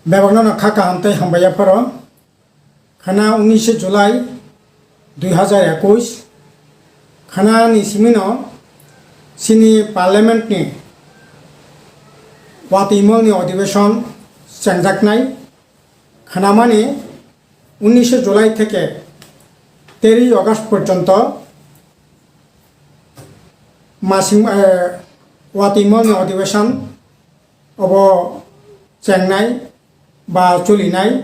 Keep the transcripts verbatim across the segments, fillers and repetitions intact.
Bebakno no kha kaham tei hambai yapharo. Khana unise July dui hazar ekush. Khana ni simino chini parliament ni watwi mol ni odhibeshon chengjaknai. Khanamani unise July theke teri August porjonto masing, eh, watwi mol ni odhibeshon obo chengnai ba cholinai.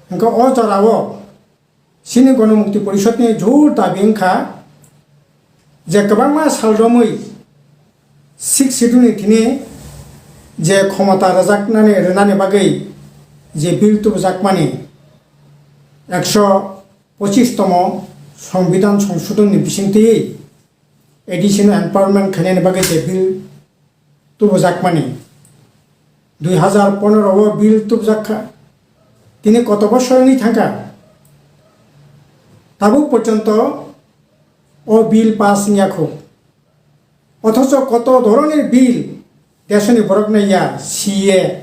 Hwnkhe o jorao chini Gonomukti Porishod ni jor dabi wngkha je kwbangma sal romwi Sixth Schedule ni thini je khomota rwjaknani, rwnani bagwi je bill tubujakmani ekso pochis tomo Songbidan Songsodhon ni bisingtwi A D C no empowerment khainani bagwi je bill tubujakmani. Dui hazar pondro o bill tubujak kha. Tini koto bosor wngwi thangkha. Tabuk porjonto o bill pass wngya kho. Othocho koto dhoroner bill desoni borok naiya C A,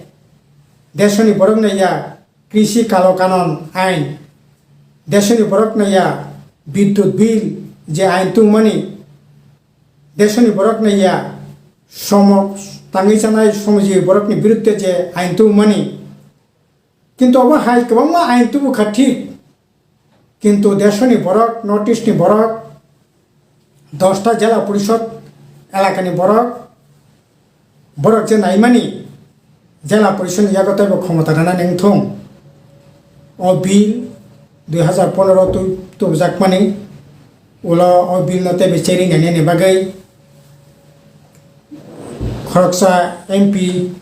desoni borok naiya Krishi Kalo Kanon ain, desoni borok naiya Bidyut bill je ain tubumani, desoni borok naiya somok tangwi chanai somji borokni biruddhe je ain tubumani. Kintu obo hai kwbangma ain tubu kha thik, kintu desoni borok, North East ni borok, dosta jela porishod elakani borok, borok je naimani jela porishod ni yago teibo khomota rwnani wngthung. O bill dui hazar pondro tu-, tubujakmani ulo o bill no teibo cherry nainani bagwi khoroksa M P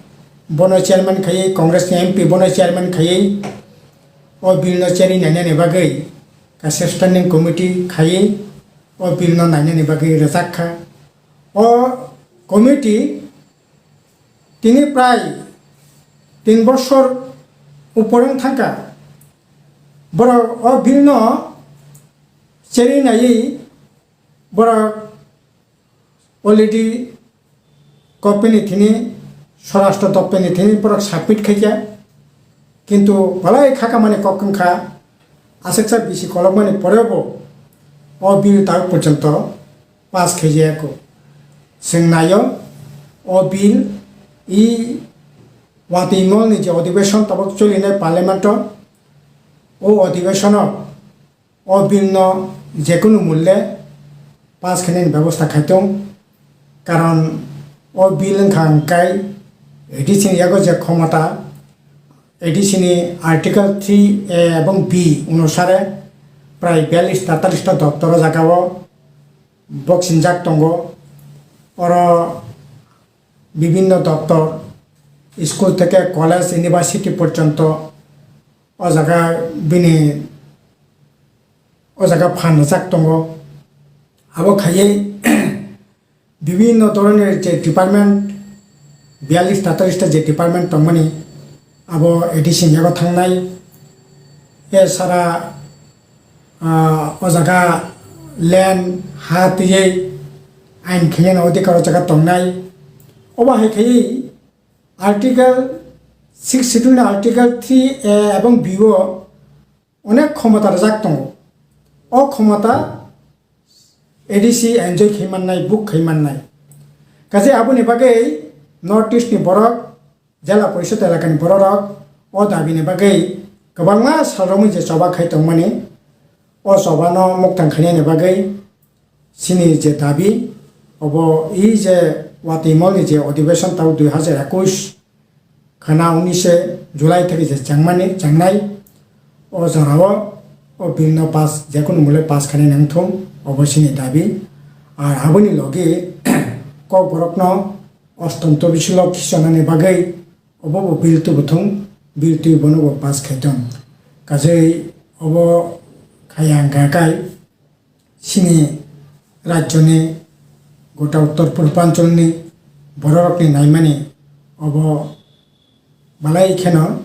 bono chairman khaiwi, Congress ni M P bono chairman khaiwi o bill no cherry nainani bagwi kaisa standing committee khaiwi o bill no nainani bagwi rwjak kha. O committee tini prai tin bosor upor wng thangkha. Borok o bill no cherry naiwi borok already copy ni thini, Swarashtra Doptor ni thini borok submit khaikha, kintu belai khakamani kok wngkha, aswksa bisi kolokmani porebo o bill tabuk porjonto pass khaijaya kho. Chwng naio, o bill e watwi mol ni je odhibeshon tabuk cholinai parliament o, o odhibeshon o o bill no jekunu mulle pass khainani bebosta khaitong, karon o bill wngkha hwnkhe A D C ni yago je khomota, A D C ni Article three A ebong B onusare prai biyallis ta tatalis ta doptor o jaga o boksingjak tongo. Oro bibinno doptor, school theke college, university porjonto o jaga bini o jaga phan rwjak tongo. Abo khaiwi bibinno dhoronor je department, biyallis ta tatalis ta je department tongmani, abo A D C ni yago thangnai. E sara, ah, o jaga land, ha twiwi ain khainani odhikar o jaga tongnai. Obo hai khaiwi Article six Schedule ni Article three A ebong B o onek khomota rwjak tongo. O khomota A D C enjoy khai mannai, book khai mannai. Kaje aboni bagwi North East ni borok, jela porishod elakani bororok o dabini bagwi kwbangma sal romwi je choba khai tongmani, o chobano muktang khainani bagwi chini je dabi, obo e je watwi mol ni je odhibeshon tabuk dui hazar ekush khana unise July theke je chengmani, chengnai, o jorao o bill no pass, jekunu mole pass khainani wngthung, obo chini dabi. Ar aboni logi Kokborokno ostom tobisilo khichonani bagwi obo bo bill tubuthung, bill twi bono bo pass khaithung. Kajei obo khaya hwnkha kai chini rajyoni gota uttor purbancholni bororokni naimani obo belai kheno,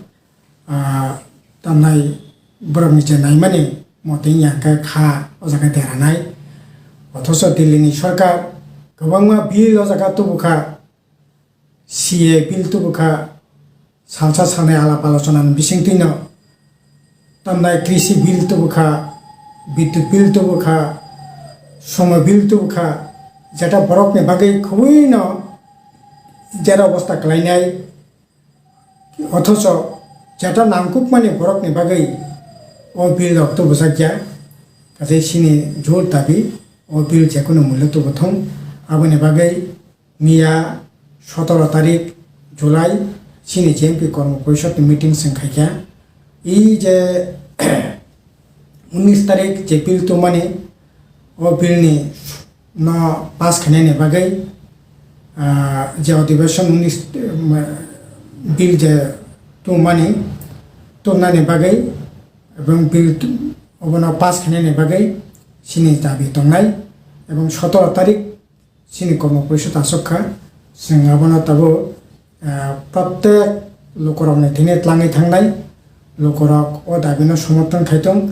ah, tamnai borokni je naimani motwi wngya hwnkhe kha o jaga deranai. Othocho Delhi ni sorkar kwbangma bill o jaga tubukha, C A bill tubukha, salsa salnai alap alochona ni bisingtwi no tamnai krishi bill tubu kha, bidyut bill tubu kha, somo bill tubu kha, jeta borok ni bagwi khubui no jera obostha kwlainai, othocho jeta nangkukmani borok ni bagwi o bill rok tubujakya, kaisa chini jor dabi o bill jekunu mulyo tubuthung, aboni bagwi miya sotoro tarik July chini J M P kormo porishod ni meeting chwng khaikha. I je unis tarik je bill tubumani, o bill ni no pass khainani bagwi, ah, je odhibeshon unis, um, bill je tubumani, tubunani bagwi, ebong bill tu-, obono pass khainani bagwi chini dabi tongnai, ebong sotoro tarik chini kormo porishod aswk kha, chwng abono tabuk, ah, prottek lukurokni thani tlangwi thangnai, lukurok o dabino somorthon khaitung,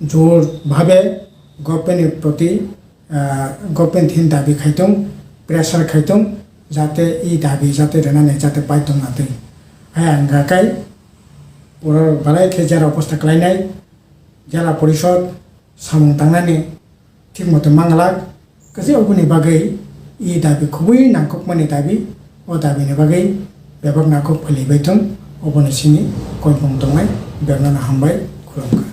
jor bhabe government ni proti, ah, government thani dabi khaitung, pressure khaitung, jate i dabi jate rwnani jate paitong natwi. Hai ang gakai, oro belai khe jera obostha kwlainai, jela porishod samung tangnani thik moto manglak, kaisa oboni bagwi i dabi khubui nangkukmani dabi, o dabini bagwi bebak nangkuk philwi baithung, oboni simi koimung tongnai, bebakno hambai, khulumkha.